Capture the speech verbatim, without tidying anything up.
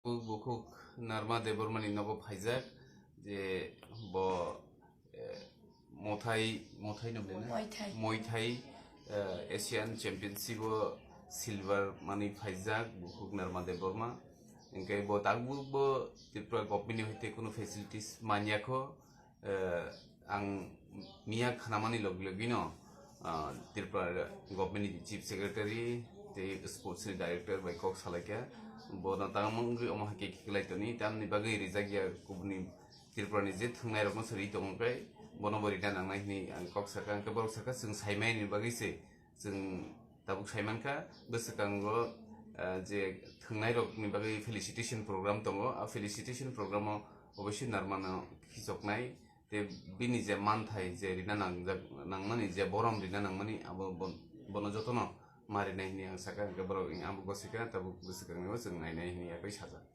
Bukhuk Narma Debbarmani nogo phaijak, je bo, eh, Muay Thai, Muay Thai no bole na? Muay Thai. Muay Thai, eh, Asian Championship o silver mani phaijak bukhuk Narma Debbarma. Hingke bo tabuk bo Tripura government ni hoite kuno facilities manyakho. Eh, ang miya khanamani logi logi no, ah, Tripura government ni Chief Secretary tei sports ni director bai kok salaikha. Bono tangmung wngwi omo hai khe khiklai toni, tamni bagwi rijak ya kubuni Tripura ni je thwngnai rokno se ri tongo khe bono bo rina nangnai hwnwi ang kok sakha. Hwnkhe borok sakha chwng saimani bagwi se chwng tabuk saimankha. Bwswkango, ah, je thwngnai rokni bagwi felicitation program tongo, a felicitation program o oboisoi Narmano khichoknai. Tei bini je manthai je rina nangjak, nangmani je borom rina nangmani abo bon-, bono jotono ma rinai hwnwi ang sakha, hwnkhe borok abo gosika tabuk bwswkangni o chwng nainai hwnwi yakwi sajak.